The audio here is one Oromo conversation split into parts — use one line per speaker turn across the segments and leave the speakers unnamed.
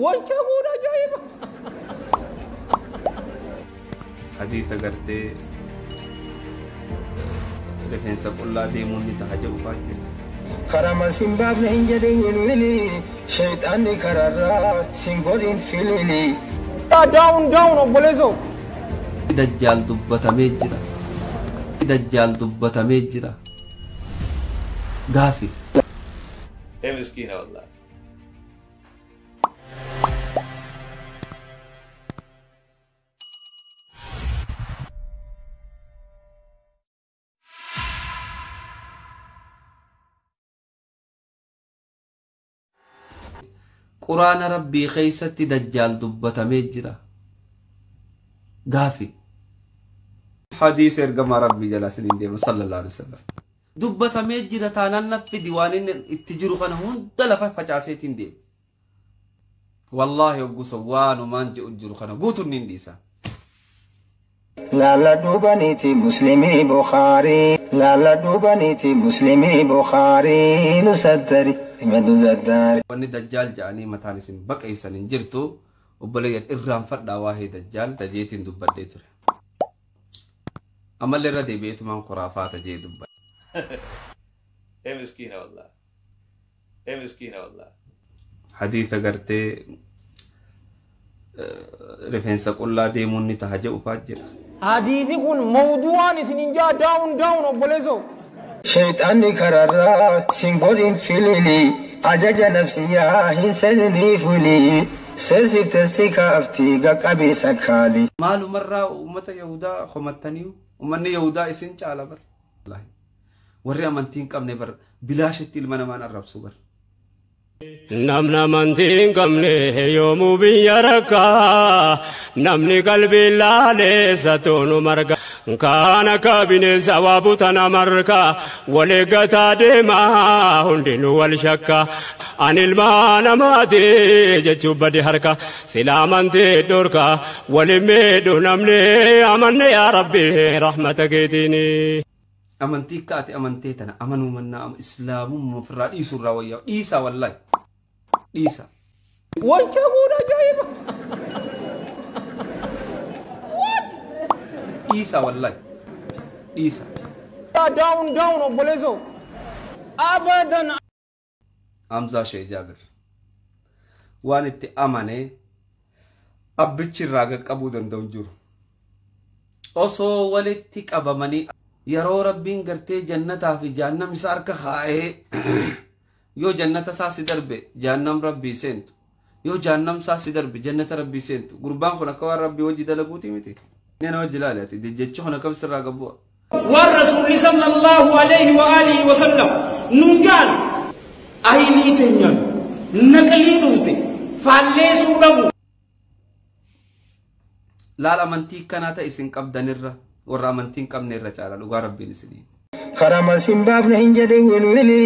Wanca guudha ajaa'iba.
Hadiisa gartee rifeensa qullaa deemuun ni taha jedhu fa'aa jira.
Karama sin baafne hin jedhin wilwili, shayxaanni kararraa sin godhin filili.
Down down obboleessoo.
Dajjaal dubbatamee jira. Dajjaal dubbatamee jira. Gaafi.
Ee miskiina wallahi.
Quraana Rabbii keessatti dajjaal dubbatamee jira. Gaafi. Hadiisa ergamaa Rabbii jalaa isiniin deema sallallahu alaihi wasallam. Dubbatamee jira taanaan naffi waan inni itti jiru kana hunda lafa facaaseetiin deema. Wallaahi hoggusa waanumaan jedhu jiru kana guutuun ni dhiisa.
Laala duubaniiti Muslimii Bukhaarii. Laala duubaniiti Muslimii Bukhaarii. Nu saddari himatu zaddaari.
Wanni dajjaal jedhanii mataan isin baqeessan hin jirtu obboleeyyan irraanfadhaa waa'ee dajjaal tajeetiin dubbadhee ture. Ammallee irra deebi'eetumaan khuraafaa tajee dubbadhe.
Ee miskiina wallahi. Ee miskiina wallahi.
Hadiisa gartee rifeensa qullaa deemuun ni taha jedhu fa'aa jira.
Hadiisi kun mawduu'aan isin hin jaa down down obboleessoo.
Shayxaanni kararraa sin godhin filili, ajaja nafsiyyaa hin seeninii fuli. Seesiftesti kaafti qaqqabii sakkaali.
Maalumarraa uummata Yahudaa komattanii uummanni Yahudaa isin caala bar. Warri amantii hin qabne bar bilaashitti ilma namaan arrabsu bar.
Namni amantii hin qabne yoomuu biyya rakkaa, namni qalbii laaleessa toonu marga. Kaan akka bineensa waa butana marga, wal eeggataa deemaa hundinuu wal shakka. Ani ilma namaati jechuun bade harka, sila amantii dhorka, waliin miidhu namni amanne yaa Rabbi rahmata keetiini.
Amantii akka ati amantee tana amanuu mannaa islaamummaa ofirraa dhiisuu irraa wayyaa dhiisaa wallaahi dhiisa.
Wanca guudha ajaa'iba.
Dhiisa wallaahi dhiisa.
Down down obboleessoo. Abadan.
Hamzaa Shee Jaabir waan itti amanee abbichi irraa qaqqabuu danda'u hin jiru. Osoo walitti qabamanii yeroo Rabbiin gartee jannataa fi jahannam isa harka kaa'ee yoo jannata isaa si darbe jahannam Rabbii seentu yoo jahannam isaa si darbe jannata Rabbii seentu gurbaan kun akka waan Rabbii hojii dalaguuti miti. Inni hojii ilaali ati jechi kun akkam sirraa gabbu'a.
Waan Rasuulli sallallahu alaihi wa alihi wa sallam nuun jaan aylii teenyaan naqlii dhufte faalleessuu dhabu.
Laal amantii kanaa ta'e isin qabdanirra warra amantii hin qabne irra caala dhugaa Rabbiin isinii.
Karama sin baafne hin jedhin wilwili,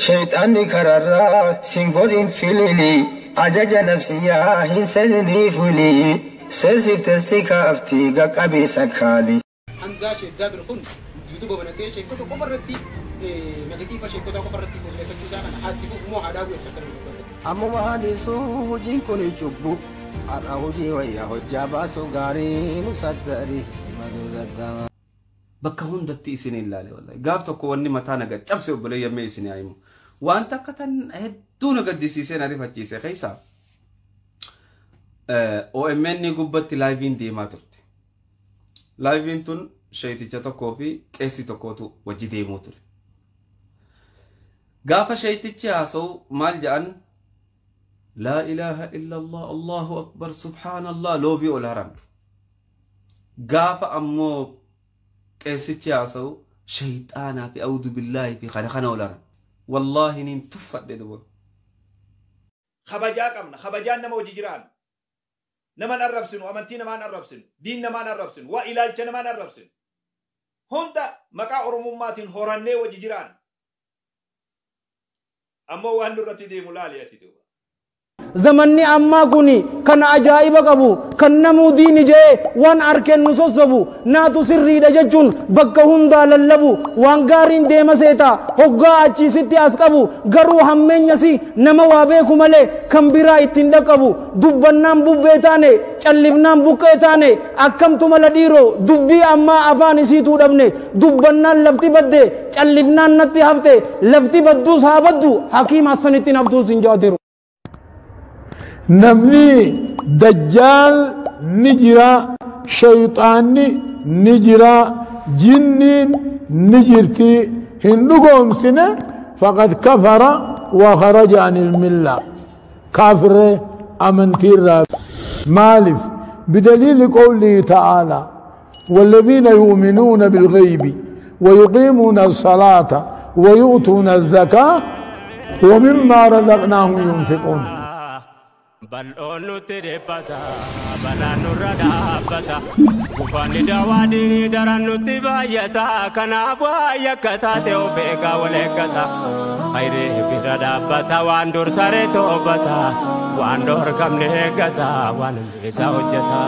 shayxaanni kararraa sin godhin filili, ajaja nafsiyyaa hin seeninii fuli. Seesiftesti kaafti qaqqabii sakkaali.
Hamzaa Sheekh Jaabir kun yuutuuba banatee sheekota qofa irratti negatiiva sheekota qofa irratti fuulleffachuu isaa kana haatti fufu moo aadaa bu'e akka dubbatan.
Ammuma hadiisuu hojiin kun cubbu, har'a hojii wayyaa hojjaa baasu gaarii nu saddari himatu zaddaa.
Bakka hundatti isin hin ilaale wallahi. Gaaf tokko wanni mataa na gad cabse obboleeyyan mee isin haa himu. Wanta akka tan hedduu na gaddisiisee na rifachiise keessaa OMN gubbatti laayiviin deemaa turte. Laayiviin tun sheeticha tokkoo fi qeessi tokkootu wajji deemuu ture. Gaafa sheetichi haasa'u maal jedhan? Laa ilaaha illallah, Allahu akbar, subhaanallah, loobii ol haran. Gaafa ammoo qeessichi haasa'u shayxaanaa fi awudu billaahi fi kana kana ol haran. Wallaahi niin tuffadhe duba.
Kabajaa qabna. Kabajaan nama hojii jiraan. Namaan arrabsinu, amantii namaan arrabsinu, diin namaan arrabsinu, waa ilaalcha namaan arrabsinu. Hunda maqaa Oromummaatiin horannee hojii jiraan. Ammoo waan nurratti deemu laali ati duuba.
Zamanni ammaa kun kan ajaa'iba qabu, kan namuu diini jee waan arkeen nu sossobu, naatu sirriidha jechuun bakka hundaa lallabu, waan gaariin deema seeta hoggaa achiisitti as qabu, garuu hammeenyasi nama waa beeku malee kan biraa ittiin dhaqqabu. Dubbannaan bubbee taane, callifnaan buqqee taane, akkamtu mala dhiiroo dubbii ammaa afaan isiituu dhabne. Dubbannaan lafti badde, callifnaan natti hafte, lafti badduus haa baddu, hakiim Hassanitti haftuus hin jaatiru.
Namni dajjaal ni jira, shayxaanni ni jira, jinniin ni jirti hin dhugoomsine, faqad kafara wa kharaja anil milla, kaafirre amantiirraa. Maalif? Bidaliili qawlihi ta'aalaa: والذين يؤمنون بالغيب ويقيمون الصلاة ويؤتون الزكاة ومما رزقناهم ينفقون.
Bal'oon nutti dhiphata, balaan nurra dhaabbata, kufaanni dawaa diinii daran nutti baay'ata. Kanaaf waa yakka taate of eegaa wal eeggata, hayree bira dhaabbata, waan dur taree toobata, waan dhorkamne eeggata, waan isaa hojjeta.